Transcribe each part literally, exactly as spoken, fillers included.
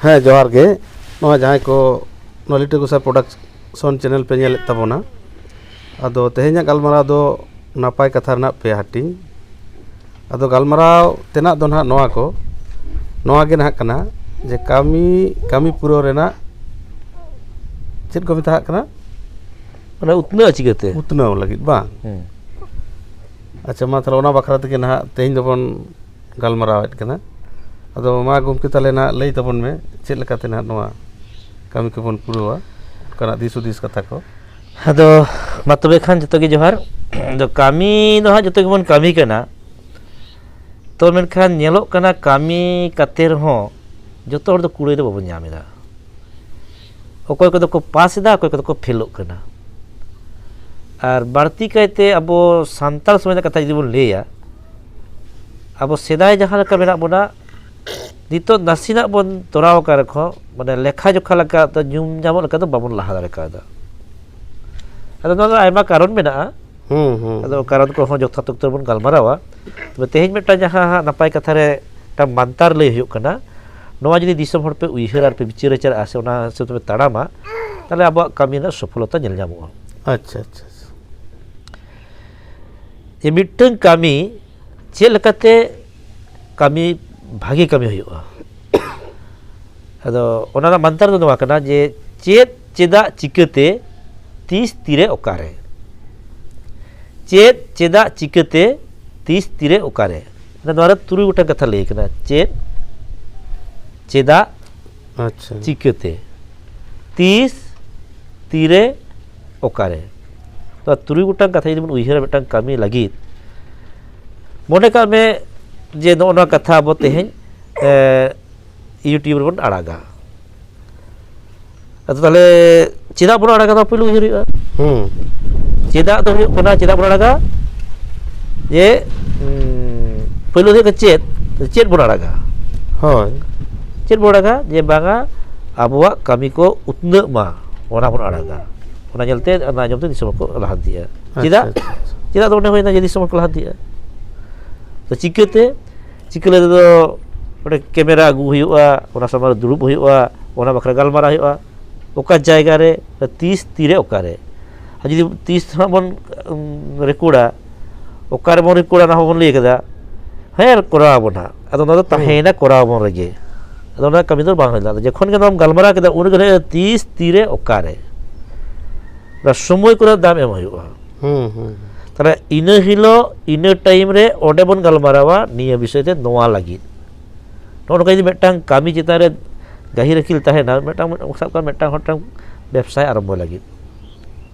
ᱦᱮᱸ, ᱡᱚᱦᱟᱨ ᱜᱮ᱾ ᱱᱚᱣᱟ ᱡᱟᱦᱟᱸᱭ ᱠᱚ ᱱᱚᱣᱟ ᱞᱤᱴᱟᱹ ᱜᱚᱸᱥᱟᱭ ᱯᱨᱚᱰᱟᱠᱥᱚᱱ ᱪᱮᱱᱮᱞ ᱯᱮ ᱧᱮᱞᱮᱫ ᱛᱟᱵᱚᱱᱟ, ᱟᱫᱚ ᱛᱮᱦᱮᱧᱟᱜ ᱜᱟᱞᱢᱟᱨᱟᱣ ᱫᱚ ᱱᱟᱯᱟᱭ ᱠᱟᱛᱷᱟ ᱨᱮᱱᱟᱜ ᱯᱮ ᱦᱟᱹᱴᱤᱧ᱾ ᱟᱫᱚ ᱜᱟᱞᱢᱟᱨᱟᱣ ᱛᱮᱱᱟᱜ ᱫᱚ ᱱᱟᱦᱟᱜ ᱱᱚᱣᱟ ᱠᱚ, ᱱᱚᱣᱟ ᱜᱮ ᱱᱟᱦᱟᱜ ᱠᱟᱱᱟ ᱡᱮ ᱠᱟᱹᱢᱤ, ᱠᱟᱹᱢᱤ ᱯᱩᱨᱟᱹᱣ ᱨᱮᱱᱟᱜ ᱪᱮᱫ ᱠᱚ ᱢᱮᱛᱟᱜ ᱠᱟᱱᱟ? ᱢᱟᱱᱮ ᱩᱛᱱᱟᱹᱜᱼᱟ ᱪᱤᱠᱟᱹᱛᱮ? ᱩᱛᱱᱟᱹᱣ ᱞᱟᱹᱜᱤᱫ ᱵᱟᱝ? ᱦᱩᱸ᱾ ᱟᱪᱪᱷᱟ, ᱢᱟ ᱛᱟᱦᱚᱞᱮ ᱚᱱᱟ ᱵᱟᱠᱷᱨᱟ ᱛᱮᱜᱮ ᱱᱟᱦᱟᱜ ᱛᱮᱦᱮᱧ ᱫᱚᱵᱚᱱ ᱜᱟᱞᱢᱟᱨᱟᱣᱮᱫ ᱠᱟᱱᱟ᱾ ᱟᱫᱚ ᱢᱟ ᱜᱚᱢᱠᱮ, ᱛᱟᱦᱚᱞᱮ ᱱᱟᱦᱟᱜ ᱞᱟᱹᱭ ᱛᱟᱵᱚᱱ ᱢᱮ, ᱪᱮᱫ ᱞᱮᱠᱟᱛᱮ ᱱᱟᱦᱟᱜ ᱱᱚᱣᱟ ᱠᱟᱹᱢᱤ ᱠᱚᱵᱚᱱ ᱯᱩᱨᱟᱹᱣᱟ, ᱚᱱᱠᱟᱱᱟᱜ ᱫᱤᱥ ᱦᱩᱫᱤᱥ ᱠᱟᱛᱷᱟ ᱠᱚ᱾ ᱟᱫᱚ ᱢᱟ ᱛᱚᱵᱮ ᱠᱷᱟᱱ ᱡᱚᱛᱚ ᱜᱮ ᱡᱚᱦᱟᱨ᱾ ᱟᱫᱚ ᱠᱟᱹᱢᱤ ᱫᱚ ᱦᱟᱸᱜ ᱡᱚᱛᱚ ᱜᱮᱵᱚᱱ ᱠᱟᱹᱢᱤ ᱠᱟᱱᱟ, ᱛᱚ ᱢᱮᱱᱠᱷᱟᱱ ᱧᱮᱞᱚᱜ ᱠᱟᱱᱟ ᱠᱟᱹᱢᱤ ᱠᱟᱛᱮ ᱨᱮᱦᱚᱸ ᱡᱚᱛᱚ ᱦᱚᱲ ᱫᱚ ᱠᱩᱲᱟᱹᱭ ᱫᱚ ᱵᱟᱵᱚᱱ ᱧᱟᱢ ᱮᱫᱟ᱾ ᱚᱠᱚᱭ ᱠᱚᱫᱚ ᱠᱚ ᱯᱟᱥ ᱮᱫᱟ, ᱚᱠᱚᱭ ᱠᱚᱫᱚ ᱠᱚ ᱯᱷᱮᱞᱚᱜ ᱠᱟᱱᱟ᱾ ᱟᱨ ᱵᱟᱹᱲᱛᱤ ᱠᱟᱭᱛᱮ ᱟᱵᱚ ᱥᱟᱱᱛᱟᱲ ᱥᱚᱢᱟᱡᱽ ᱨᱮᱱᱟᱜ ᱠᱟᱛᱷᱟ ᱡᱩᱫᱤ ᱵᱚᱱ ᱞᱟᱹᱭᱟ, ᱟᱵᱚ ᱥᱮᱫᱟᱭ ᱡᱟᱦᱟᱸ ᱞᱮᱠᱟ ᱢᱮᱱᱟᱜ ᱵᱚᱱᱟ, ᱱᱤᱛᱚᱜ ᱱᱟᱥᱮᱱᱟᱜ ᱵᱚᱱ ᱛᱚᱨᱟᱣ ᱟᱠᱟᱫ ᱨᱮᱦᱚᱸ, ᱢᱟᱱᱮ ᱞᱮᱠᱷᱟ ᱡᱚᱠᱷᱟ ᱞᱮᱠᱟ ᱫᱚ, ᱧᱩᱢ ᱧᱟᱢᱚᱜ ᱞᱮᱠᱟ ᱫᱚ ᱵᱟᱵᱚᱱ ᱞᱟᱦᱟ ᱫᱟᱲᱮ ᱠᱟᱣᱫᱟ᱾ ᱟᱫᱚ ᱱᱚᱣᱟ ᱫᱚ ᱟᱭᱢᱟ ᱠᱟᱨᱚᱱ ᱢᱮᱱᱟᱜᱼᱟ᱾ ᱦᱩᱸ, ᱦᱩᱸ᱾ ᱟᱫᱚ ᱠᱟᱨᱚᱱ ᱠᱚᱦᱚᱸ ᱡᱚᱛᱷᱟᱛ ᱚᱠᱛᱚ ᱨᱮᱵᱚᱱ ᱜᱟᱞᱢᱟᱨᱟᱣᱟ᱾ ᱛᱚᱵᱮ ᱛᱮᱦᱮᱧ ᱢᱤᱫᱴᱟᱝ ᱡᱟᱦᱟᱸ ᱦᱟᱸᱜ ᱱᱟᱯᱟᱭ ᱠᱟᱛᱷᱟ ᱨᱮ ᱢᱤᱫᱴᱟᱝ ᱢᱟᱱᱛᱟᱨ ᱞᱟᱹᱭ ᱦᱩᱭᱩᱜ ᱠᱟᱱᱟ, ᱱᱚᱣᱟ ᱡᱩᱫᱤ ᱫᱤᱥᱚᱢ ᱦᱚᱲ ᱯᱮ ᱩᱭᱦᱟᱹᱨᱟ ᱟᱨ ᱯᱮ ᱵᱤᱪᱟᱹᱨ ᱟᱪᱟᱨᱟ ᱥᱮ ᱚᱱᱟ ᱦᱤᱥᱟᱹᱵ ᱛᱮᱯᱮ ᱛᱟᱲᱟᱢᱟ, ᱛᱟᱦᱚᱞᱮ ᱟᱵᱚᱣᱟᱜ ᱠᱟᱹᱢᱤ ᱨᱮᱱᱟᱜ ᱥᱚᱯᱷᱚᱞᱚᱛᱟ ᱧᱮᱞ ᱧᱟᱢᱚᱜᱼᱟ᱾ ᱟᱪᱪᱷᱟ, ᱟᱪᱪᱷᱟ, ᱟᱪᱪᱷᱟ᱾ ᱡᱮ ᱢᱤᱫᱴᱟᱝ ᱠᱟᱹᱢᱤ ᱪᱮᱫ ᱞᱮᱠᱟᱛᱮ ᱠᱟᱹᱢᱤ, ᱵᱷᱟᱜᱮ ᱠᱟᱹᱢᱤ ᱦᱩᱭᱩᱜᱼᱟ᱾ ᱟᱫᱚ ᱚᱱᱟ ᱨᱮᱱᱟᱜ ᱢᱟᱱᱛᱟᱨ ᱫᱚ ᱱᱚᱣᱟ ᱠᱟᱱᱟ ᱡᱮ ᱪᱮᱫ, ᱪᱮᱫᱟᱜ, ᱪᱤᱠᱟᱹᱛᱮ, ᱛᱤᱥ, ᱛᱤᱨᱮ, ᱚᱠᱟᱨᱮ᱾ ᱪᱮᱫ, ᱪᱮᱫᱟᱜ, ᱪᱤᱠᱟᱹᱛᱮ, ᱛᱤᱥ, ᱛᱤᱨᱮ, ᱚᱠᱟᱨᱮ᱾ ᱱᱚᱣᱟ ᱨᱮ ᱛᱩᱨᱩᱭ ᱜᱚᱴᱟᱝ ᱠᱟᱛᱷᱟ ᱞᱟᱹᱭ ᱠᱟᱱᱟ᱾ ᱪᱮᱫ, ᱪᱮᱫᱟᱜ, ᱟᱪᱪᱷᱟ᱾ ᱪᱤᱠᱟᱹᱛᱮ, ᱛᱤᱥ, ᱛᱤᱨᱮ, ᱚᱠᱟᱨᱮ᱾ ᱱᱚᱣᱟ ᱛᱩᱨᱩᱭ ᱜᱚᱴᱟᱝ ᱠᱟᱛᱷᱟ ᱡᱩᱫᱤ ᱵᱚᱱ ᱩᱭᱦᱟᱹᱨᱟ ᱢᱤᱫᱴᱟᱝ ᱠᱟᱹᱢᱤ ᱞᱟᱹᱜᱤᱫ, ᱢᱚᱱᱮ ᱠᱟᱜ ᱢᱮ ᱡᱮ ᱱᱚᱜᱼᱚ ᱱᱚᱣᱟ ᱠᱟᱛᱷᱟ ᱟᱵᱚ ᱛᱮᱦᱮᱧ, ᱮ, YouTube ᱨᱮᱵᱚᱱ ᱟᱲᱟᱜᱟ᱾ ᱟᱫᱚ ᱛᱟᱦᱚᱞᱮ ᱪᱮᱫᱟᱜ ᱵᱚᱱ ᱟᱲᱟᱜᱟ, ᱱᱚᱣᱟ ᱯᱩᱭᱞᱩ ᱩᱭᱦᱟᱹᱨ ᱦᱩᱭᱩᱜᱼᱟ᱾ ᱦᱩᱸ᱾ ᱪᱮᱫᱟᱜ ᱫᱚ ᱦᱩᱭᱩᱜ ᱠᱟᱱᱟ, ᱪᱮᱫᱟᱜ ᱵᱚᱱ ᱟᱲᱟᱜᱟ? ᱡᱮ, ᱩᱸ, ᱯᱩᱭᱞᱩ ᱫᱚ ᱦᱩᱭᱩᱜ ᱠᱟᱱᱟ ᱪᱮᱫ, ᱪᱮᱫ ᱵᱚᱱ ᱟᱲᱟᱜᱟ? ᱦᱳᱭ᱾ ᱪᱮᱫ ᱵᱚᱱ ᱟᱲᱟᱜᱟ? ᱡᱮ ᱵᱟᱝᱟ, ᱟᱵᱚᱣᱟᱜ ᱠᱟᱹᱢᱤ ᱠᱚ ᱩᱛᱱᱟᱹᱜ ᱢᱟ, ᱚᱱᱟ ᱵᱚᱱ ᱟᱲᱟᱜᱟ᱾ ᱚᱱᱟ ᱧᱮᱞᱛᱮ, ᱚᱱᱟ ᱟᱸᱡᱚᱢ ᱛᱮ ᱫᱤᱥᱚᱢ ᱦᱚᱲ ᱠᱚ ᱞᱟᱦᱟᱱᱛᱤᱜᱼᱟ᱾ ᱟᱪᱪᱷᱟ, ᱪᱮᱫᱟᱜ? ᱟᱪᱪᱷᱟ, ᱟᱪᱪᱷᱟ᱾ ᱪᱮᱫᱟᱜ ᱫᱚ ᱚᱸᱰᱮ ᱦᱩᱭᱱᱟ ᱡᱮ ᱫᱤᱥᱚᱢ ᱦᱚᱲ ᱠᱚ ᱞᱟᱦᱟᱱᱛᱤᱜᱼᱟ? ᱛᱚ ᱪᱤᱠᱟᱹᱛᱮ? ᱪᱤᱠᱟᱹ ᱞᱟᱹᱜᱤᱫ ᱫᱚ ᱚᱸᱰᱮ ᱠᱮᱢᱮᱨᱟ ᱟᱹᱜᱩ ᱦᱩᱭᱩᱜᱼᱟ, ᱚᱱᱟ ᱥᱟᱢᱟᱝ ᱨᱮ ᱫᱩᱲᱩᱵ ᱦᱩᱭᱩᱜᱼᱟ, ᱚᱱᱟ ᱵᱟᱠᱷᱨᱟ ᱜᱟᱞᱢᱟᱨᱟᱣ ᱦᱩᱭᱩᱜᱼᱟ, ᱚᱠᱟ ᱡᱟᱭᱜᱟ ᱨᱮ ᱛᱤᱥ ᱛᱤᱨᱮ ᱚᱠᱟᱨᱮ᱾ ᱟᱨ ᱡᱩᱫᱤ ᱛᱤᱥ ᱦᱟᱸᱜ ᱵᱚᱱ ᱨᱮᱠᱚᱨᱰᱟ, ᱚᱠᱟᱨᱮᱵᱚᱱ ᱨᱮᱠᱚᱨᱰᱟ ᱚᱱᱟ ᱦᱚᱸᱵᱚᱱ ᱞᱟᱹᱭ ᱠᱟᱫᱟ, ᱦᱮᱸ ᱠᱚᱨᱟᱣ ᱟᱵᱚᱱ ᱦᱟᱸᱜ, ᱟᱫᱚ ᱚᱱᱟ ᱫᱚ ᱛᱟᱦᱮᱸᱭᱮᱱᱟ ᱠᱚᱨᱟᱣ ᱟᱵᱚᱱ ᱨᱮᱜᱮ, ᱟᱫᱚ ᱚᱱᱟ ᱠᱟᱹᱢᱤ ᱫᱚ ᱵᱟᱝ ᱦᱩᱭ ᱞᱮᱱᱟ᱾ ᱟᱫᱚ ᱡᱚᱠᱷᱚᱱ ᱜᱮ ᱱᱚᱣᱟᱢ ᱜᱟᱞᱢᱟᱨᱟᱣ ᱠᱮᱫᱟ ᱩᱱ ᱨᱮᱜᱮ ᱞᱟᱹᱭ ᱛᱤᱥ ᱛᱤᱨᱮ ᱚᱠᱟᱨᱮ, ᱚᱱᱟ ᱥᱚᱢᱚᱭ ᱠᱚᱨᱮ ᱫᱟᱢ ᱮᱢ ᱦᱩᱭᱩᱜᱼᱟ᱾ ᱦᱩᱸ, ᱦᱩᱸ᱾ ᱛᱟᱦᱞᱮ ᱤᱱᱟᱹ ᱦᱤᱞᱳᱜ ᱤᱱᱟᱹ ᱴᱟᱭᱤᱢ ᱨᱮ ᱚᱸᱰᱮ ᱵᱚᱱ ᱜᱟᱞᱢᱟᱨᱟᱣᱟ ᱱᱤᱭᱟᱹ ᱵᱤᱥᱚᱭ ᱛᱮ, ᱱᱚᱣᱟ ᱞᱟᱹᱜᱤᱫ᱾ ᱱᱚᱜᱼᱚ ᱱᱚᱝᱠᱟ ᱡᱩᱫᱤ ᱢᱤᱫᱴᱟᱝ ᱠᱟᱹᱢᱤ ᱪᱮᱛᱟᱱ ᱨᱮ ᱜᱟᱹᱦᱤᱨ ᱟᱹᱠᱤᱞ ᱛᱟᱦᱮᱱᱟ, ᱢᱤᱫᱴᱟᱝ, ᱥᱟᱵ ᱠᱟᱜ ᱢᱮ, ᱢᱤᱫᱴᱟᱝ ᱦᱚᱲ ᱢᱤᱫᱴᱟᱝ ᱵᱮᱵᱽᱥᱟᱭ ᱟᱨᱟᱢᱵᱚᱭ ᱞᱟᱹᱜᱤᱫ,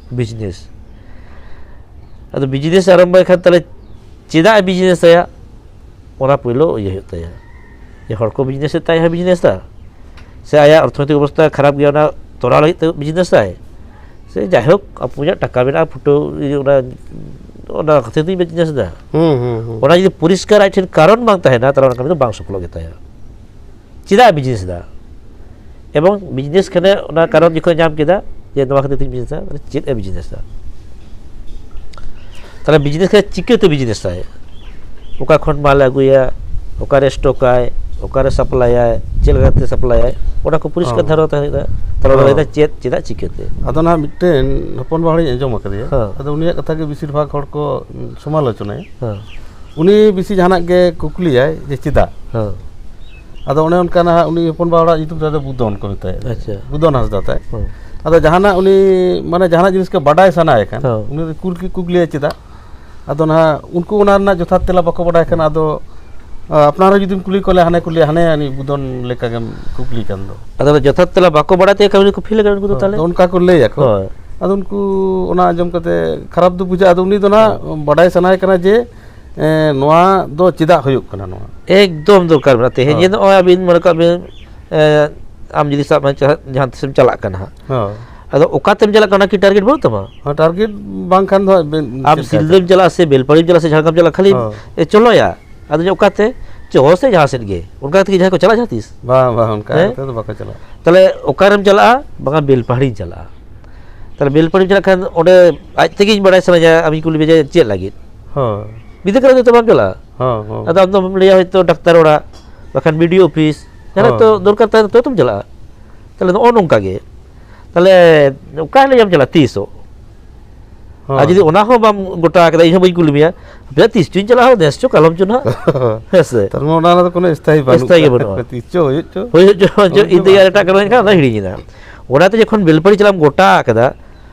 ᱵᱤᱡᱽᱱᱮᱥ᱾ ᱟᱫᱚ ᱵᱤᱡᱽᱱᱮᱥ ᱟᱨᱟᱢᱵᱚᱭ ᱠᱷᱟᱱ ᱛᱟᱦᱞᱮ ᱪᱮᱫᱟᱜ ᱮ ᱵᱤᱡᱽᱱᱮᱥ ᱟᱭᱟ? ᱚᱱᱟ ᱯᱳᱭᱞᱳ ᱤᱭᱟᱹ ᱦᱩᱭᱩᱜ ᱛᱟᱭᱟ, ᱡᱮ ᱦᱚᱲ ᱠᱚ ᱵᱤᱡᱽᱱᱮᱥ ᱮᱫ ᱛᱟᱭ ᱦᱚᱸ ᱵᱤᱡᱽᱱᱮᱥ ᱫᱟ, ᱥᱮ ᱟᱭᱟᱜ ᱚᱨᱛᱷᱚᱱᱳᱭᱛᱤᱠ ᱚᱵᱚᱥᱛᱟ ᱠᱷᱟᱨᱟᱯ ᱜᱮᱭᱟ, ᱚᱱᱟ ᱛᱚᱨᱟᱣ ᱞᱟᱹᱜᱤᱫ ᱛᱮ ᱵᱤᱡᱽᱱᱮᱥ ᱟᱭ, ᱥᱮ ᱡᱟᱭᱦᱳᱠ ᱟᱯᱚᱧᱟᱜ ᱴᱟᱠᱟ ᱢᱮᱱᱟᱜᱼᱟ, ᱯᱷᱩᱴᱟᱹᱣ ᱤᱭᱟᱹ, ᱚᱱᱟ, ᱚᱱᱟ ᱠᱷᱟᱹᱛᱤᱨ ᱛᱮᱧ ᱵᱤᱡᱽᱱᱮᱥ ᱮᱫᱟ᱾ ᱦᱩᱸ, ᱦᱩᱸ, ᱦᱩᱸ᱾ ᱚᱱᱟ ᱡᱩᱫᱤ ᱯᱚᱨᱤᱥᱠᱟᱨ ᱟᱡ ᱴᱷᱮᱱ ᱠᱟᱨᱚᱱ ᱵᱟᱝ ᱛᱟᱦᱮᱱᱟ, ᱛᱟᱦᱞᱮ ᱚᱱᱟ ᱠᱟᱹᱢᱤ ᱫᱚ ᱵᱟᱝ ᱥᱚᱯᱷᱚᱞᱚᱜ ᱜᱮ ᱛᱟᱭᱟ᱾ ᱪᱮᱫᱟᱜ ᱮ ᱵᱤᱡᱽᱱᱮᱥ ᱮᱫᱟ? ᱮᱵᱚᱝ ᱵᱤᱡᱽᱱᱮᱥ ᱠᱷᱟᱱᱮ ᱚᱱᱟ ᱠᱟᱨᱚᱱ ᱡᱚᱠᱷᱚᱱ ᱧᱟᱢ ᱠᱮᱫᱟ ᱡᱮ ᱱᱚᱣᱟ ᱠᱷᱟᱹᱛᱤᱨ ᱛᱮᱧ ᱵᱤᱡᱽᱱᱮᱥ ᱮᱫᱟ, ᱛᱟᱦᱞᱮ ᱪᱮᱫ ᱮ ᱵᱤᱡᱽᱱᱮᱥ ᱮᱫᱟ? ᱛᱟᱦᱞᱮ ᱵᱤᱡᱽᱱᱮᱥ ᱠᱷᱟᱱ ᱪᱤᱠᱟᱹᱛᱮ ᱵᱤᱡᱽᱱᱮᱥ ᱟᱭ? ᱚᱠᱟ ᱠᱷᱚᱱ ᱢᱟᱞ ᱮ ᱟᱹᱜᱩᱭᱟ, ᱚᱠᱟᱨᱮ ᱥᱴᱚᱠᱟᱭ, ᱚᱠᱟᱨᱮ ᱥᱟᱯᱞᱟᱭᱟᱭ, ᱪᱮᱫ ᱞᱮᱠᱟᱛᱮ ᱥᱟᱯᱞᱟᱭᱟᱭ, ᱚᱱᱟ ᱠᱚ ᱯᱚᱨᱤᱥᱠᱟᱨ ᱦᱚᱸ᱾ ᱫᱷᱟᱨᱟ ᱛᱟᱦᱮᱸ ᱦᱩᱭᱩᱜᱼᱟ᱾ ᱛᱟᱦᱞᱮ ᱚᱱᱟ ᱦᱚᱸ᱾ ᱞᱟᱹᱭᱫᱟ ᱪᱮᱫ, ᱪᱮᱫᱟᱜ, ᱪᱤᱠᱟᱹᱛᱮ? ᱟᱫᱚ ᱱᱟᱦᱟᱜ ᱢᱤᱫᱴᱮᱱ ᱦᱚᱯᱚᱱ ᱵᱟ ᱦᱚᱲᱤᱧ ᱟᱸᱡᱚᱢ ᱟᱠᱟᱫᱮᱭᱟ᱾ ᱦᱮᱸ᱾ ᱟᱫᱚ ᱩᱱᱤᱭᱟᱜ ᱠᱟᱛᱷᱟ ᱜᱮ ᱵᱮᱥᱤᱨ ᱵᱷᱟᱜᱽ ᱦᱚᱲ ᱠᱚ, ᱩᱸ, ᱥᱚᱢᱟᱞᱳᱪᱚᱱᱟᱭᱟ᱾ ᱦᱮᱸ᱾ ᱩᱱᱤ ᱵᱮᱥᱤ ᱡᱟᱦᱟᱱᱟᱜ ᱜᱮ ᱠᱩᱠᱞᱤᱭᱟᱭ ᱡᱮ ᱪᱮᱫᱟᱜ? ᱦᱮᱸ᱾ ᱟᱫᱚ ᱚᱱᱮ ᱚᱱᱠᱟ ᱱᱟᱦᱟᱜ ᱩᱱᱤ ᱦᱚᱯᱚᱱ ᱵᱟ ᱦᱚᱲᱟᱜ ᱧᱩᱛᱩᱢ ᱛᱟᱭ ᱫᱚ ᱵᱩᱫᱚᱱ ᱠᱚ ᱢᱮᱛᱟᱭᱟ᱾ ᱟᱪᱪᱷᱟ᱾ ᱵᱩᱫᱚᱱ ᱦᱟᱸᱥᱫᱟ ᱛᱟᱭ᱾ ᱦᱮᱸ᱾ ᱟᱫᱚ ᱡᱟᱦᱟᱱᱟᱜ ᱩᱱᱤ, ᱢᱟᱱᱮ, ᱡᱟᱦᱟᱱᱟᱜ ᱡᱤᱱᱤᱥ ᱜᱮ ᱵᱟᱰᱟᱭ ᱥᱟᱱᱟᱭᱮ ᱠᱷᱟᱱ, ᱦᱮᱸ᱾ ᱩᱱᱤ ᱫᱚ ᱠᱩᱞ-, ᱠᱩᱠᱞᱤᱭᱟᱭ ᱪᱮᱫᱟᱜ? ᱟᱫᱚ ᱱᱟᱦᱟᱜ ᱩᱱᱠᱩ ᱚᱱᱟ ᱨᱮᱱᱟᱜ ᱡᱚᱛᱷᱟᱛ ᱛᱮᱞᱟ ᱵᱟᱠᱚ ᱵᱟᱰᱟᱭ ᱠᱷᱟᱱ, ᱟᱫᱚ, ᱟ, ᱟᱯᱱᱟᱨ ᱦᱚᱸ ᱡᱩᱫᱤᱢ ᱠᱩᱞᱤ ᱠᱚᱣᱟ, ᱞᱟᱹᱭᱟ, "ᱦᱟᱱᱮ ᱠᱩᱞᱤ, ᱦᱟᱱᱮ ᱩᱱᱤ ᱵᱩᱫᱚᱱ ᱞᱮᱠᱟ ᱜᱮᱢ ᱠᱩᱠᱞᱤ ᱠᱟᱱ ᱫᱚ᱾" ᱟᱫᱚ ᱡᱚᱛᱷᱟᱛ ᱛᱮᱞᱟ ᱵᱟᱠᱚ ᱵᱟᱰᱟᱭ ᱛᱮ ᱠᱟᱹᱢᱤ ᱠᱚ ᱯᱷᱮᱞ ᱟᱠᱟᱱᱟ ᱩᱱᱠᱩ ᱫᱚ ᱦᱳᱭ, ᱛᱟᱦᱞᱮ᱾ ᱟᱫᱚ ᱚᱱᱠᱟ ᱠᱚ ᱞᱟᱹᱭ ᱟᱠᱚ᱾ ᱦᱳᱭ᱾ ᱟᱫᱚ ᱩᱱᱠᱩ ᱚᱱᱟ ᱟᱸᱡᱚᱢ ᱠᱟᱛᱮ ᱠᱷᱟᱨᱟᱯ ᱫᱚ ᱵᱩᱡᱷᱟᱹᱜᱼᱟ᱾ ᱟᱫᱚ ᱩᱱᱤ ᱫᱚ ᱱᱟᱦᱟᱜ ᱦᱳᱭ᱾ ᱵᱟᱰᱟᱭ ᱥᱟᱱᱟᱭᱮ ᱠᱟᱱᱟ ᱡᱮ, ᱮᱸ, ᱱᱚᱣᱟ ᱫᱚ ᱪᱮᱫᱟᱜ ᱦᱩᱭᱩᱜ ᱠᱟᱱᱟ ᱱᱚᱣᱟ? ᱮᱠᱫᱚᱢ ᱫᱚᱨᱠᱟᱨ ᱢᱮᱱᱟᱜᱼᱟ᱾ ᱛᱮᱦᱮᱧ ᱦᱳᱭ᱾ ᱡᱮ ᱱᱚᱜᱼᱚᱭ ᱟᱹᱵᱤᱱ ᱢᱚᱱᱮ ᱠᱟᱜ ᱵᱤᱱ, ᱮᱸ, ᱟᱢ ᱡᱩᱫᱤ ᱥᱟᱵ ᱢᱮ ᱡᱟᱦᱟᱸ, ᱡᱟᱦᱟᱸ ᱛᱤᱥᱮᱢ ᱪᱟᱞᱟᱜ ᱠᱟᱱᱟ ᱦᱟᱸᱜ᱾ ᱦᱳᱭ᱾ ᱟᱫᱚ ᱚᱠᱟᱛᱮᱢ ᱪᱟᱞᱟᱜ ᱠᱟᱱᱟ, ᱚᱱᱟ ᱠᱤ ᱴᱟᱨᱜᱮᱴ ᱵᱟᱹᱱᱩᱜ ᱛᱟᱢᱟ? ᱦᱳᱭ, ᱴᱟᱨᱜᱮᱴ ᱵᱟᱝᱠᱷᱟᱱ ᱫᱚ ᱦᱟᱸᱜ ᱵᱮᱱ ᱟᱢ ᱪᱮᱫ ᱞᱮᱠᱟ ᱥᱤᱞᱫᱟᱹᱢ ᱪᱟᱞᱟᱜᱼᱟ ᱥᱮ ᱵᱮᱞᱯᱟᱦᱟᱲᱤᱢ ᱪᱟᱞᱟᱜᱼᱟ ᱥᱮ ᱡᱷᱟᱲᱜᱨᱟᱢ ᱪᱟᱞᱟᱜᱼᱟ, ᱠᱷᱟᱹᱞᱤ ᱦᱳᱭ᱾ ᱮ, ᱪᱚᱞᱚᱭᱟ᱾ ᱟᱫᱚ ᱚᱠᱟᱛᱮ? ᱪᱚ ᱥᱮ ᱡᱟᱦᱟᱸ ᱥᱮᱫ ᱜᱮ᱾ ᱚᱱᱠᱟ ᱠᱟᱛᱮ ᱠᱤ ᱡᱟᱦᱟᱸᱭ ᱠᱚ ᱪᱟᱞᱟᱜᱼᱟ ᱡᱟᱦᱟᱸ ᱛᱤᱥ? ᱵᱟᱝ, ᱵᱟᱝ, ᱚᱱᱠᱟ ᱦᱮᱸ? ᱠᱟᱛᱮ ᱫᱚ ᱵᱟᱠᱚ ᱪᱟᱞᱟᱜᱼᱟ᱾ ᱛᱟᱦᱞᱮ ᱚᱠᱟᱨᱮᱢ ᱪᱟᱞᱟᱜᱼᱟ? ᱵᱟᱝᱟ, ᱵᱮᱞᱯᱟᱦᱟᱲᱤᱧ ᱪᱟᱞᱟᱜᱼᱟ᱾ ᱛᱟᱦᱞᱮ ᱵᱮᱞᱯᱟᱦᱟᱲᱤᱢ ᱪᱟᱞᱟᱜ ᱠᱷᱟᱱ ᱚᱸᱰᱮ ᱟᱡ ᱛᱮᱜᱮᱧ ᱵᱟᱲᱟᱭ ᱥᱟᱱᱟᱧᱟ, ᱟᱢᱤᱧ ᱠᱩᱞᱤ ᱢᱮᱭᱟ ᱡᱮ ᱪᱮᱫ ᱞᱟᱹᱜᱤᱫ? ᱦᱳᱭ᱾ ᱵᱤᱫᱟᱹ ᱠᱟᱨᱚᱱ ᱛᱮ ᱵᱟᱢ ᱪᱟᱞᱟᱜᱼᱟ᱾ ᱦᱳᱭ, ᱦᱳᱭ᱾ ᱟᱫᱚ ᱟᱢ ᱫᱚᱢ ᱞᱟᱹᱭᱟ ᱦᱚᱭᱛᱳ ᱰᱟᱠᱛᱟᱨ ᱚᱲᱟᱜ, ᱵᱟᱠᱷᱟᱱ ᱵᱤ ᱰᱤ ᱳ ᱚᱯᱷᱤᱥ, ᱡᱟᱦᱟᱸ ᱦᱚᱸ᱾ ᱛᱚ ᱫᱚᱨᱠᱟᱨ ᱛᱟᱦᱮᱱ ᱛᱚ ᱛᱚᱢ ᱪᱟᱞᱟᱜᱼᱟ᱾ ᱛᱟᱦᱚᱞᱮ ᱱᱚᱜᱼᱚ ᱱᱚᱝᱠᱟ ᱜᱮ, ᱛᱟᱦᱚᱞᱮ ᱚᱠᱟ ᱦᱤᱞᱳᱜ ᱮᱢ ᱪᱟᱞᱟᱜᱼᱟ? ᱛᱤᱥᱚᱜ? ᱦᱚᱸ᱾ ᱟᱨ ᱡᱩᱫᱤ ᱚᱱᱟ ᱦᱚᱸ ᱵᱟᱢ ᱜᱚᱴᱟ ᱠᱟᱫᱟ, ᱤᱧ ᱦᱚᱸ ᱵᱟᱹᱧ ᱠᱩᱞᱤ ᱢᱮᱭᱟ, ᱦᱟᱯᱮ ᱛᱤᱥ ᱪᱚᱧ ᱪᱟᱞᱟᱜᱼᱟ, ᱱᱮᱥ ᱪᱚ ᱠᱟᱞᱚᱢ ᱪᱚ ᱱᱟᱦᱟᱜ, ᱦᱮᱸ ᱥᱮ? ᱛᱟᱨ ᱢᱟᱱᱮ ᱚᱱᱟ ᱨᱮᱫᱚ ᱠᱳᱱᱳ ᱥᱛᱷᱟᱭᱤ ᱵᱟᱹᱱᱩᱜ ᱥᱛᱷᱟᱭᱤ ᱜᱮ ᱠᱟᱫᱟ᱾ ᱵᱟᱹᱱᱩᱜᱼᱟ᱾ ᱛᱤᱥ ᱪᱚ ᱦᱩᱭᱩᱜ ᱪᱚ᱾ ᱦᱩᱭᱩᱜ ᱪᱚ ᱵᱟᱝ ᱪᱚ, ᱤᱧ ᱛᱮᱜᱮ ᱟᱨ ᱮᱴᱟᱜ ᱠᱟᱹᱢᱤ ᱮᱱᱠᱷᱟᱱ ᱚᱱᱟ ᱦᱤᱲᱤᱧ ᱮᱱᱟ᱾ ᱚᱱᱟᱛᱮ ᱡᱚᱠᱷᱚᱱ ᱵᱮᱞᱯᱟᱹᱲᱤ ᱪᱟᱞᱟᱜ ᱮᱢ ᱜᱚᱴᱟ ᱟᱠᱟᱫᱟ,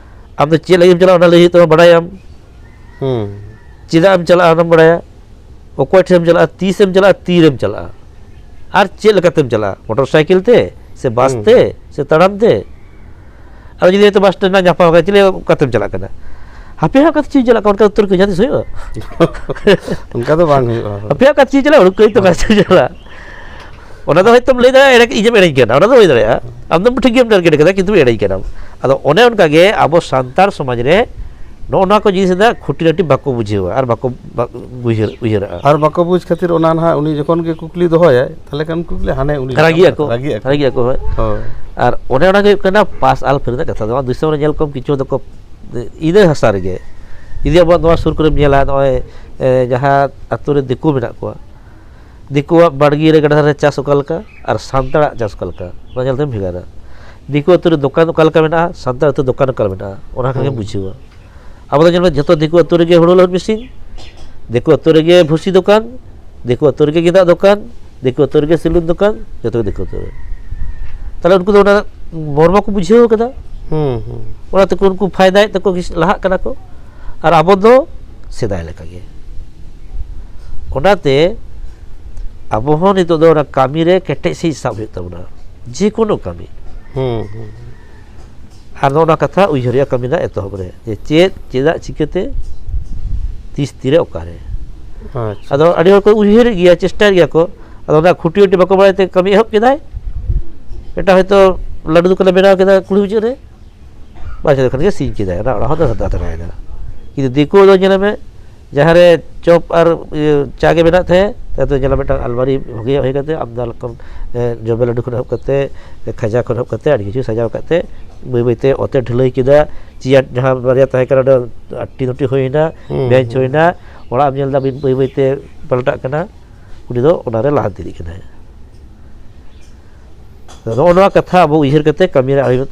ᱟᱢ ᱫᱚ ᱪᱮᱫ ᱞᱟᱹᱜᱤᱫ ᱮᱢ ᱪᱟᱞᱟᱜᱼᱟ ᱚᱱᱟ ᱞᱟᱹᱭ ᱦᱩᱭᱩᱜ ᱛᱟᱢᱟ, ᱵᱟᱲᱟᱭᱟᱢ᱾ ᱦᱩᱸ᱾ ᱪᱮᱫᱟᱜ ᱮᱢ ᱪᱟᱞᱟᱜᱼᱟ ᱚᱱᱟᱢ ᱵᱟᱲᱟᱭᱟ, ᱚᱠᱚᱭ ᱴᱷᱮᱱ ᱮᱢ ᱪᱟᱞᱟᱜᱼᱟ, ᱛᱤᱥ ᱮᱢ ᱪᱟᱞᱟᱜᱼᱟ, ᱛᱤᱨᱮᱢ ᱪᱟᱞᱟᱜᱼᱟ, ᱟᱨ ᱪᱮᱫ ᱞᱮᱠᱟᱛᱮᱢ ᱪᱟᱞᱟᱜᱼᱟ, ᱢᱚᱴᱚᱨ ᱥᱟᱭᱠᱮᱞ ᱛᱮ ᱥᱮ ᱵᱟᱥ ᱦᱩᱸ᱾ ᱛᱮ ᱥᱮ ᱛᱟᱲᱟᱢ ᱛᱮ? ᱟᱨ ᱡᱩᱫᱤ ᱦᱚᱭᱛᱳ ᱵᱟᱥ ᱥᱴᱮᱱᱰ ᱨᱮ ᱧᱟᱯᱟᱢ ᱟᱠᱟᱱᱟ, ᱪᱮᱫ ᱞᱟᱹᱭᱟ, ᱚᱠᱟᱛᱮᱢ ᱪᱟᱞᱟᱜ ᱠᱟᱱᱟ? ᱦᱟᱯᱮ ᱦᱟᱸᱜ, ᱚᱠᱟᱛᱮ ᱪᱚᱧ ᱪᱟᱞᱟᱜ ᱠᱟᱱᱟ, ᱚᱱᱠᱟ ᱩᱛᱛᱚᱨ ᱠᱚ ᱡᱟᱦᱟᱸ ᱛᱤᱥ ᱦᱩᱭᱩᱜᱼᱟ? ᱚᱱᱠᱟ ᱫᱚ ᱵᱟᱝ ᱦᱩᱭᱩᱜᱼᱟ᱾ ᱦᱟᱯᱮ ᱦᱟᱸᱜ, ᱚᱠᱟᱛᱮ ᱪᱚᱧ ᱪᱟᱞᱟᱜᱼᱟ, ᱩᱰᱩᱠ ᱠᱟᱹᱧ ᱛᱚ, ᱚᱠᱟᱛᱮ ᱪᱚᱧ ᱪᱟᱞᱟᱜᱼᱟ? ᱚᱱᱟ ᱫᱚ ᱦᱚᱭᱛᱳᱢ ᱞᱟᱹᱭ ᱫᱟᱲᱮᱭᱟᱜᱼᱟ, ᱮᱲᱮ, ᱤᱧᱮᱢ ᱮᱲᱮᱧ ᱠᱟᱱᱟ, ᱚᱱᱟ ᱫᱚ ᱦᱩᱭ ᱫᱟᱲᱮᱭᱟᱜᱼᱟ᱾ ᱟᱢ ᱫᱚ ᱴᱷᱤᱠ ᱜᱮᱢ ᱴᱟᱨᱜᱮᱴ ᱠᱟᱫᱟ, ᱠᱤᱱᱛᱩ ᱮᱲᱮᱧ ᱠᱟᱱᱟᱢ᱾ ᱟᱫᱚ ᱚᱱᱮ ᱚᱱᱠᱟ ᱜᱮ ᱟᱵᱚ ᱥᱟᱱᱛᱟᱲ ᱥᱚᱢᱟᱡᱽ ᱨᱮ ᱱᱚᱜᱼᱚ ᱱᱚᱣᱟ ᱠᱚ ᱡᱤᱱᱤᱥ ᱨᱮᱱᱟᱜ ᱠᱷᱩᱴᱤᱱᱟᱹᱴᱤ ᱵᱟᱠᱚ ᱵᱩᱡᱷᱟᱹᱣᱟ ᱟᱨ ᱵᱟᱠᱚ, ᱵᱟ-, ᱩᱭᱦᱟᱹᱨ, ᱩᱭᱦᱟᱹᱨᱟᱜᱼᱟ᱾ ᱟᱨ ᱵᱟᱠᱚ ᱵᱩᱡᱽ ᱠᱷᱟᱹᱛᱤᱨ ᱚᱱᱟ ᱱᱟᱦᱟᱜ ᱩᱱᱤ ᱡᱚᱠᱷᱚᱱ ᱜᱮ ᱠᱩᱠᱞᱤ ᱫᱚᱦᱚᱭᱟᱭ, ᱛᱟᱦᱚᱞᱮ ᱠᱷᱟᱱ ᱠᱩᱠᱞᱤ ᱦᱟᱱᱮ ᱩᱱᱤ ᱨᱟᱹᱜᱤᱜ ᱟᱠᱚ, ᱨᱟᱹᱜᱤᱜ ᱟᱠᱚ᱾ ᱨᱟᱹᱜᱤᱜ ᱟᱠᱚ, ᱦᱳᱭ᱾ ᱦᱳᱭ᱾ ᱟᱨ ᱚᱱᱮ ᱚᱱᱟ ᱜᱮ ᱦᱩᱭᱩᱜ ᱠᱟᱱᱟ ᱯᱟᱥ ᱟᱞ ᱯᱷᱮᱨ ᱨᱮᱱᱟᱜ ᱠᱟᱛᱷᱟ ᱫᱚ᱾ ᱫᱤᱥᱚᱢ ᱨᱮ ᱧᱮᱞ ᱠᱚᱢ, ᱠᱤᱪᱷᱩ ᱫᱚᱠᱚ ᱤᱱᱟᱹ ᱦᱟᱥᱟ ᱨᱮᱜᱮ, ᱡᱩᱫᱤ ᱟᱵᱚᱣᱟᱜ ᱱᱚᱣᱟ ᱥᱩᱨ ᱠᱚᱨᱮᱢ ᱧᱮᱞᱟ, ᱱᱚᱜᱼᱚᱭ, ᱮ, ᱡᱟᱦᱟᱸ ᱟᱛᱳ ᱨᱮ ᱫᱤᱠᱩ ᱢᱮᱱᱟᱜ ᱠᱚᱣᱟ, ᱫᱤᱠᱩᱣᱟᱜ ᱵᱟᱲᱜᱮ ᱨᱮ, ᱜᱟᱰᱟ ᱫᱷᱟᱨᱮ ᱪᱟᱥ ᱚᱠᱟ ᱞᱮᱠᱟ ᱟᱨ ᱥᱟᱱᱛᱟᱲᱟᱜ ᱪᱟᱥ ᱚᱠᱟ ᱞᱮᱠᱟ, ᱚᱱᱟ ᱧᱮᱞ ᱛᱮᱢ ᱵᱷᱮᱜᱟᱨᱟ᱾ ᱫᱤᱠᱩ ᱟᱛᱳ ᱨᱮ ᱫᱚᱠᱟᱱ ᱚᱠᱟ ᱞᱮᱠᱟ ᱢᱮᱱᱟᱜᱼᱟ, ᱥᱟᱱᱛᱟᱲ ᱟᱛᱳ ᱫᱚᱠᱟᱱ ᱚᱠᱟ ᱞᱮᱠᱟ ᱢᱮᱱᱟᱜᱼᱟ, ᱚᱱᱟ ᱠᱷᱟᱱ ᱜᱮᱢ ᱦᱩᱸ᱾ ᱵᱩᱡᱷᱟᱹᱣᱟ᱾ ᱟᱵᱚ ᱫᱚ ᱧᱮᱞ ᱢᱮ, ᱡᱷᱚᱛᱚ ᱫᱤᱠᱩ ᱟᱛᱳ ᱨᱮᱜᱮ ᱦᱩᱲᱩ ᱞᱟᱹᱦᱩᱫ ᱢᱮᱥᱤᱱ, ᱫᱤᱠᱩ ᱟᱛᱳ ᱨᱮᱜᱮ ᱵᱷᱩᱥᱤ ᱫᱚᱠᱟᱱ, ᱫᱤᱠᱩ ᱟᱛᱳ ᱨᱮᱜᱮ ᱜᱮᱸᱫᱟᱜ ᱫᱚᱠᱟᱱ, ᱫᱤᱠᱩ ᱟᱛᱳ ᱨᱮᱜᱮ ᱥᱮᱞᱩᱱ ᱫᱚᱠᱟᱱ, ᱡᱚᱛᱚ ᱜᱮ ᱫᱤᱠᱩ ᱟᱛᱳ ᱨᱮ᱾ ᱛᱟᱦᱞᱮ ᱩᱱᱠᱩ ᱫᱚ ᱚᱱᱟ ᱢᱚᱨᱢᱚ ᱠᱚ ᱵᱩᱡᱷᱟᱹᱣ ᱠᱟᱫᱟ᱾ ᱦᱩᱸ, ᱦᱩᱸ᱾ ᱚᱱᱟ ᱛᱮᱠᱚ ᱩᱱᱠᱩ ᱯᱷᱟᱭᱫᱟᱭᱮᱫ ᱛᱟᱠᱚ, ᱠᱤᱥ-, ᱞᱟᱦᱟᱜ ᱠᱟᱱᱟ ᱠᱚ, ᱟᱨ ᱟᱵᱚ ᱫᱚ ᱥᱮᱫᱟᱭ ᱞᱮᱠᱟ ᱜᱮ᱾ ᱚᱱᱟᱛᱮ ᱟᱵᱚ ᱦᱚᱸ ᱱᱤᱛᱚᱜ ᱫᱚ ᱚᱱᱟ ᱠᱟᱹᱢᱤ ᱨᱮ ᱠᱮᱴᱮᱡ ᱥᱟᱺᱦᱤᱡ ᱥᱟᱵ ᱦᱩᱭᱩᱜ ᱛᱟᱵᱚᱱᱟ, ᱡᱮ ᱠᱳᱱᱳ ᱠᱟᱹᱢᱤ᱾ ᱦᱩᱸ, ᱦᱩᱸ᱾ ᱟᱨ ᱱᱚᱜᱼᱚ ᱱᱚᱣᱟ ᱠᱟᱛᱷᱟ ᱩᱭᱦᱟᱹᱨ ᱦᱩᱭᱩᱜᱼᱟ ᱠᱟᱹᱢᱤ ᱨᱮᱱᱟᱜ ᱮᱛᱚᱦᱚᱵ ᱨᱮ, ᱡᱮ ᱪᱮᱫ, ᱪᱮᱫᱟᱜ, ᱪᱤᱠᱟᱹᱛᱮ, ᱛᱤᱥ, ᱛᱤᱨᱮ, ᱚᱠᱟᱨᱮ᱾ ᱟᱪᱪᱷᱟ᱾ ᱟᱫᱚ ᱟᱹᱰᱤ ᱦᱚᱲ ᱠᱚ ᱩᱭᱦᱟᱹᱨᱮᱫ ᱜᱮᱭᱟ, ᱪᱮᱥᱴᱟᱭᱮᱫ ᱜᱮᱭᱟ ᱠᱚ, ᱟᱫᱚ ᱚᱱᱟ ᱠᱷᱩᱴᱤ ᱩᱴᱤ ᱵᱟᱠᱚ ᱵᱟᱲᱟᱭ ᱛᱮ ᱠᱟᱹᱢᱤ ᱮᱦᱚᱵ ᱠᱮᱫᱟᱭ᱾ ᱢᱤᱫᱴᱟᱝ ᱦᱚᱭᱛᱳ ᱞᱟᱹᱰᱩ ᱫᱚᱠᱟᱱᱮ ᱵᱮᱱᱟᱣ ᱠᱮᱫᱟ ᱠᱩᱞᱦᱤ ᱢᱩᱪᱟᱹᱫ ᱨᱮ, ᱵᱟᱥ ᱚᱸᱰᱮ ᱠᱷᱚᱱ ᱜᱮ ᱥᱤᱧ ᱠᱮᱫᱟᱭ, ᱚᱱᱟ ᱚᱲᱟᱜ ᱦᱚᱸ ᱫᱚ ᱫᱟᱫᱟ ᱛᱟᱨᱟᱭᱮᱱᱟ᱾ ᱠᱤᱱᱛᱩ ᱫᱤᱠᱩ ᱫᱚ ᱧᱮᱞ ᱢᱮ, ᱡᱟᱦᱟᱸ ᱨᱮ ᱪᱚᱯ ᱟᱨ, ᱤᱭᱟᱹ, ᱪᱟ ᱜᱮ ᱢᱮᱱᱟᱜ ᱛᱟᱦᱮᱸᱫ, ᱛᱟᱛᱮ ᱧᱮᱞ ᱢᱮ ᱢᱤᱫᱴᱟᱝ ᱟᱞᱢᱟᱨᱤ ᱵᱷᱟᱹᱜᱤᱭᱟᱜ ᱦᱩᱭ ᱠᱟᱛᱮ, ᱟᱢᱫᱟ ᱨᱚᱠᱚᱢ, ᱮ, ᱡᱚᱵᱮ ᱞᱟᱹᱰᱩ ᱠᱷᱚᱱ ᱮᱦᱚᱵ ᱠᱟᱛᱮ, ᱮ, ᱠᱷᱟᱡᱟ ᱠᱷᱚᱱ ᱮᱦᱚᱵ ᱠᱟᱛᱮ, ᱟᱹᱰᱤ ᱠᱤᱪᱷᱩ ᱥᱟᱡᱟᱣ ᱠᱟᱛᱮ, ᱵᱟᱹᱭ ᱵᱟᱹᱭ ᱛᱮ ᱚᱛᱮ ᱰᱷᱟᱹᱞᱟᱹᱭ ᱠᱮᱫᱟ᱾ ᱪᱮᱭᱟᱨ ᱡᱟᱦᱟᱸ ᱵᱟᱨᱭᱟ ᱛᱟᱦᱮᱸ ᱠᱟᱱᱟ, ᱚᱸᱰᱮ ᱟᱴᱴᱤ ᱱᱚᱴᱤ ᱦᱩᱭᱱᱟ, ᱦᱩᱸ, ᱵᱮᱧᱪ ᱦᱩᱸ᱾ ᱦᱩᱭᱱᱟ, ᱚᱲᱟᱜ ᱮᱢ ᱧᱮᱞ ᱮᱫᱟ ᱵᱟᱹᱭ ᱵᱟᱹᱭ ᱛᱮ ᱯᱟᱞᱴᱟᱜ ᱠᱟᱱᱟ᱾ ᱩᱱᱤ ᱫᱚ ᱚᱱᱟᱨᱮ ᱞᱟᱦᱟᱱᱛᱤ ᱤᱫᱤᱜ ᱠᱟᱱᱟᱭ᱾ ᱱᱚᱜᱼᱚ ᱱᱚᱣᱟ ᱠᱟᱛᱷᱟ ᱟᱵᱚ ᱩᱭᱦᱟᱹᱨ ᱠᱟᱛᱮ ᱠᱟᱹᱢᱤ ᱨᱮ ᱟᱬᱜᱚ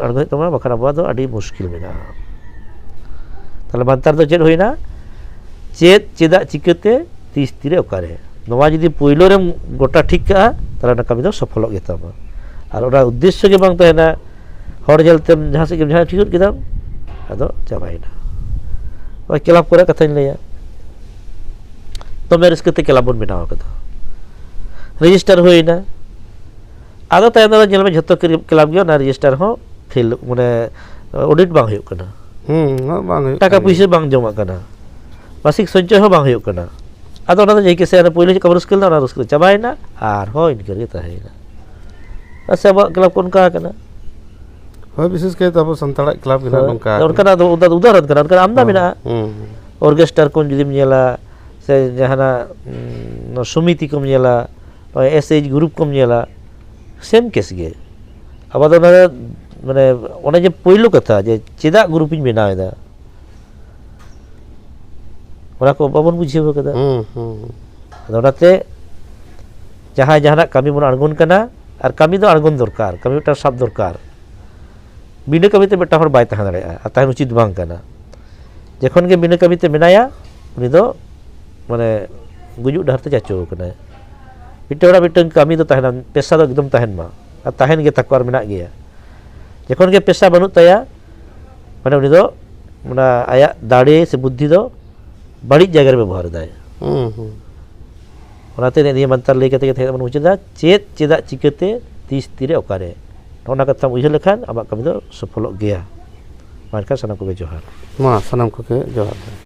ᱟᱬᱜᱚ ᱦᱩᱭᱩᱜ ᱛᱟᱵᱚᱱᱟ, ᱵᱟᱠᱷᱟᱱ ᱟᱵᱚᱣᱟᱜ ᱫᱚ ᱟᱹᱰᱤ ᱢᱩᱥᱠᱤᱞ ᱢᱮᱱᱟᱜᱼᱟ᱾ ᱛᱟᱦᱚᱞᱮ ᱢᱟᱱᱛᱟᱨ ᱫᱚ ᱪᱮᱫ ᱦᱩᱭᱱᱟ? ᱪᱮᱫ, ᱪᱮᱫᱟᱜ, ᱪᱤᱠᱟᱹᱛᱮ, ᱛᱤᱥ, ᱛᱤᱨᱮ, ᱚᱠᱟᱨᱮ, ᱱᱚᱣᱟ ᱡᱩᱫᱤ ᱯᱳᱭᱞᱳ ᱨᱮᱢ ᱜᱚᱴᱟ ᱴᱷᱤᱠ ᱠᱟᱜᱼᱟ, ᱛᱟᱦᱚᱞᱮ ᱚᱱᱟ ᱠᱟᱹᱢᱤ ᱫᱚ ᱥᱚᱯᱷᱚᱞᱚᱜ ᱜᱮᱛᱟᱢᱟ᱾ ᱟᱨ ᱚᱱᱟ ᱩᱫᱽᱫᱮᱥᱥᱚ ᱜᱮ ᱵᱟᱝ ᱛᱟᱦᱮᱱᱟ, ᱦᱚᱲ ᱧᱮᱞᱛᱮᱢ ᱡᱟᱦᱟᱸ ᱥᱮᱫ ᱜᱮᱢ ᱡᱟᱦᱟᱸ ᱴᱷᱤᱠ ᱜᱚᱫ ᱠᱮᱫᱟᱢ, ᱟᱫᱚ ᱪᱟᱵᱟᱭᱮᱱᱟ᱾ ᱱᱚᱜᱼᱚᱭ ᱠᱞᱟᱵᱽ ᱠᱚᱨᱮ ᱠᱟᱛᱷᱟᱧ ᱞᱟᱹᱭᱟ, ᱫᱚᱢᱮ ᱨᱟᱹᱥᱠᱟᱹ ᱛᱮ ᱠᱞᱟᱵᱽ ᱵᱚᱱ ᱵᱮᱱᱟᱣ ᱠᱟᱫᱟ, ᱨᱮᱡᱤᱥᱴᱟᱨ ᱦᱩᱭᱱᱟ, ᱟᱫᱚ ᱛᱟᱭᱚᱢ ᱫᱟᱨᱟᱢ ᱧᱮᱞ ᱢᱮ ᱡᱷᱚᱛᱚ ᱠᱞᱟᱵᱽ ᱜᱮ ᱚᱱᱟ ᱨᱮᱡᱤᱥᱴᱟᱨ ᱦᱚᱸ ᱯᱷᱮᱞ, ᱢᱟᱱᱮ ᱚᱰᱤᱴ ᱵᱟᱝ ᱦᱩᱭᱩᱜ ᱠᱟᱱᱟ, ᱦᱩᱸ, ᱱᱚᱣᱟ ᱵᱟᱝ ᱦᱩᱭᱩᱜ ᱴᱟᱠᱟ ᱠᱟᱱ ᱯᱩᱭᱥᱟᱹ ᱜᱮᱭᱟ᱾ ᱵᱟᱝ ᱡᱚᱢᱟᱜ ᱠᱟᱱᱟ, ᱢᱟᱥᱤᱠ ᱥᱚᱧᱪᱚᱭ ᱦᱚᱸ ᱵᱟᱝ ᱦᱩᱭᱩᱜ ᱠᱟᱱᱟ᱾ ᱟᱫᱚ ᱚᱱᱟ ᱫᱚ ᱡᱮᱭ ᱠᱮᱥᱮ ᱚᱱᱟ ᱯᱳᱭᱞᱳ ᱪᱮᱫ ᱠᱟᱢ ᱨᱟᱹᱥᱠᱟᱹ ᱞᱮᱱᱟ, ᱚᱱᱟ ᱨᱟᱹᱥᱠᱟᱹ ᱫᱚ ᱪᱟᱵᱟᱭᱮᱱᱟ, ᱟᱨᱦᱚᱸ ᱤᱱᱠᱟᱹ ᱨᱮᱜᱮ ᱛᱟᱦᱮᱸᱭᱮᱱᱟ᱾ ᱟᱨ ᱥᱮ ᱟᱵᱚᱣᱟᱜ ᱠᱞᱟᱵᱽ ᱠᱚ ᱚᱱᱠᱟ ᱠᱟᱱᱟ᱾ ᱦᱳᱭ, ᱵᱤᱥᱮᱥ ᱠᱟᱭᱛᱮ ᱟᱵᱚ ᱥᱟᱱᱛᱟᱲᱟᱜ ᱠᱞᱟᱵᱽ ᱜᱮ ᱱᱟᱜ ᱦᱳᱭ, ᱱᱚᱝᱠᱟ ᱚᱱᱠᱟᱱᱟᱜ ᱫᱚ ᱩᱫᱟ- ᱩᱫᱟᱦᱚᱨᱚᱱ ᱠᱟᱱᱟ, ᱚᱱᱠᱟᱱᱟᱜ ᱟᱢᱫᱟ ᱦᱩᱸ, ᱢᱮᱱᱟᱜᱼᱟ᱾ ᱦᱩᱸ, ᱚᱨᱜᱮᱥᱴᱟᱨ ᱠᱚ ᱡᱩᱫᱤᱢ ᱧᱮᱞᱟ, ᱥᱮ ᱡᱟᱦᱟᱱᱟᱜ, ᱩᱸ, ᱥᱚᱢᱤᱛᱤ ᱠᱚᱢ ᱧᱮᱞᱟ, ᱮᱥ ᱮᱭᱤᱪ ᱜᱨᱩᱯ ᱠᱚᱢ ᱧᱮᱞᱟ, ᱥᱮᱢ ᱠᱮᱥ ᱜᱮ᱾ ᱟᱵᱚ ᱫᱚ ᱚᱱᱟ ᱫᱚ, ᱢᱟᱱᱮ, ᱚᱱᱮ ᱡᱮ ᱯᱳᱭᱞᱳ ᱠᱟᱛᱷᱟ ᱡᱮ ᱪᱮᱫᱟᱜ ᱜᱨᱩᱯ ᱤᱧ ᱵᱮᱱᱟᱣ ᱮᱫᱟ, ᱚᱱᱟ ᱠᱚ ᱵᱟᱵᱚᱱ ᱵᱩᱡᱷᱟᱹᱣ ᱠᱟᱫᱟ᱾ ᱦᱩᱸ, ᱦᱩᱸ, ᱦᱩᱸ᱾ ᱟᱫᱚ ᱚᱱᱟᱛᱮ ᱡᱟᱦᱟᱸᱭ ᱡᱟᱦᱟᱱᱟᱜ ᱠᱟᱹᱢᱤ ᱵᱚᱱ ᱟᱬᱜᱚᱱ ᱠᱟᱱᱟ, ᱟᱨ ᱠᱟᱹᱢᱤ ᱫᱚ ᱟᱬᱜᱚᱱ ᱫᱚᱨᱠᱟᱨ, ᱠᱟᱹᱢᱤ ᱢᱤᱫᱴᱟᱝ ᱥᱟᱵ ᱫᱚᱨᱠᱟᱨ᱾ ᱵᱤᱱᱟᱹ ᱠᱟᱹᱢᱤ ᱛᱮ ᱢᱤᱫᱴᱟᱝ ᱦᱚᱲ ᱵᱟᱭ ᱛᱟᱦᱮᱸ ᱫᱟᱲᱮᱭᱟᱜᱼᱟ, ᱟᱨ ᱛᱟᱦᱮᱱ ᱩᱪᱤᱛ ᱵᱟᱝ ᱠᱟᱱᱟ᱾ ᱡᱚᱠᱷᱚᱱ ᱜᱮ ᱵᱤᱱᱟᱹ ᱠᱟᱹᱢᱤ ᱛᱮ ᱢᱮᱱᱟᱭᱟ, ᱩᱱᱤ ᱫᱚ, ᱢᱟᱱᱮ, ᱜᱩᱡᱩᱜ ᱰᱟᱦᱟᱨ ᱛᱮ ᱪᱟᱪᱳ ᱟᱠᱟᱱᱟᱭ᱾ ᱢᱤᱫᱴᱟᱝ ᱦᱚᱲᱟᱜ ᱢᱤᱫᱴᱟᱝ ᱠᱟᱹᱢᱤ ᱫᱚ ᱛᱟᱦᱮᱱᱟ, ᱯᱮᱥᱟ ᱫᱚ ᱮᱠᱫᱚᱢ ᱛᱟᱦᱮᱱ ᱢᱟ, ᱟᱨ ᱛᱟᱦᱮᱱ ᱜᱮ ᱛᱟᱠᱚ, ᱟᱨ ᱢᱮᱱᱟᱜ ᱜᱮᱭᱟ᱾ ᱡᱚᱠᱷᱚᱱ ᱜᱮ ᱯᱮᱥᱟ ᱵᱟᱹᱱᱩᱜ ᱛᱟᱭᱟ, ᱢᱟᱱᱮ, ᱩᱱᱤ ᱫᱚ ᱚᱱᱟ ᱟᱭᱟᱜ ᱫᱟᱲᱮ ᱥᱮ ᱵᱩᱫᱽᱫᱷᱤ ᱫᱚ ᱵᱟᱹᱲᱤᱡ ᱡᱟᱭᱜᱟ ᱨᱮ ᱵᱮᱵᱚᱦᱟᱨ ᱮᱫᱟᱭ᱾ ᱦᱩᱸ, ᱦᱩᱸ᱾ ᱚᱱᱟᱛᱮ ᱱᱤᱭᱟᱹ ᱢᱟᱱᱛᱟᱨ ᱞᱟᱹᱭ ᱠᱟᱛᱮ ᱜᱮ ᱛᱮᱦᱮᱧ ᱵᱚᱱ ᱢᱩᱪᱟᱹᱫᱟ, ᱪᱮᱫ, ᱪᱮᱫᱟᱜ, ᱪᱤᱠᱟᱹᱛᱮ, ᱛᱤᱥ, ᱛᱤᱨᱮ, ᱚᱠᱟᱨᱮ, ᱱᱚᱜᱼᱚ ᱱᱚᱣᱟ ᱠᱟᱛᱷᱟᱢ ᱩᱭᱦᱟᱹᱨ ᱞᱮᱠᱷᱟᱱ ᱟᱢᱟᱜ ᱠᱟᱹᱢᱤ ᱫᱚ ᱥᱚᱯᱷᱚᱞᱚᱜ ᱜᱮᱭᱟ᱾ ᱢᱟ ᱮᱱᱠᱷᱟᱱ ᱥᱟᱱᱟᱢ ᱠᱚᱜᱮ ᱡᱚᱦᱟᱨ᱾ ᱢᱟ ᱥᱟᱱᱟᱢ ᱠᱚᱜᱮ ᱡᱚᱦᱟᱨ᱾